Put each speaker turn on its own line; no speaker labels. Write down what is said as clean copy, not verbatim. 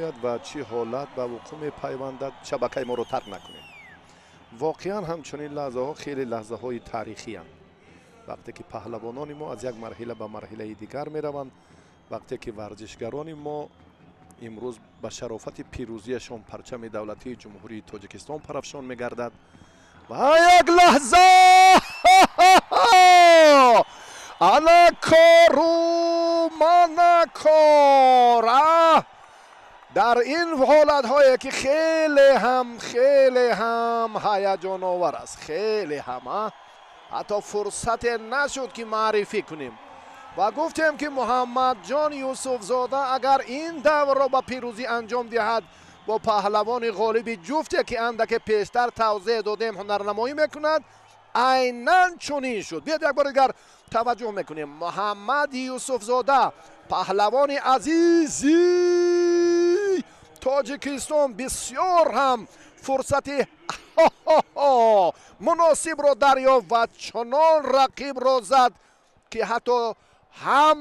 меояд ва чӣ ҳолат ба вуқӯъ мепайвандад, шабакаи моро тарк накунед. Воқеан ҳамчунин лаҳзаҳо хеле лаҳзаҳои таърихиянд. Вақте ки паҳлавонони мо аз як марҳила ба марҳилаи дигар мераванд, вақте ки варзишгарони мо имрӯз ба шарофати пирӯзиашон парчами давлатии Ҷумҳурии Тоҷикистон парафшон мегардад. Ва як лаҳза, ана кору мана кор, дар ин ҳолатҳое ки хеле ҳам, хеле ҳам ҳаяҷоновар аст, хеле ҳам, ҳатто фурсате нашуд, ки маърифӣ кунем. Ва гуфтем, ки Муҳаммадҷон Юсуфзода агар ин даврро ба пирӯзӣ анҷом диҳад, бо паҳлавони ғолиби ҷуфте, ки андаке пештар тавзеҳ додем, ҳунарнамоӣ мекунад. Айнан чунин шуд. Биёед, як бори дигар таваҷҷӯҳ мекунем. Муҳаммад Юсуфзода, паҳлавони азизи Тоҷикистон, бисёр ҳам фурсати муносибро дарёфт ва чунон рақибро зад, ки ҳатто ҳам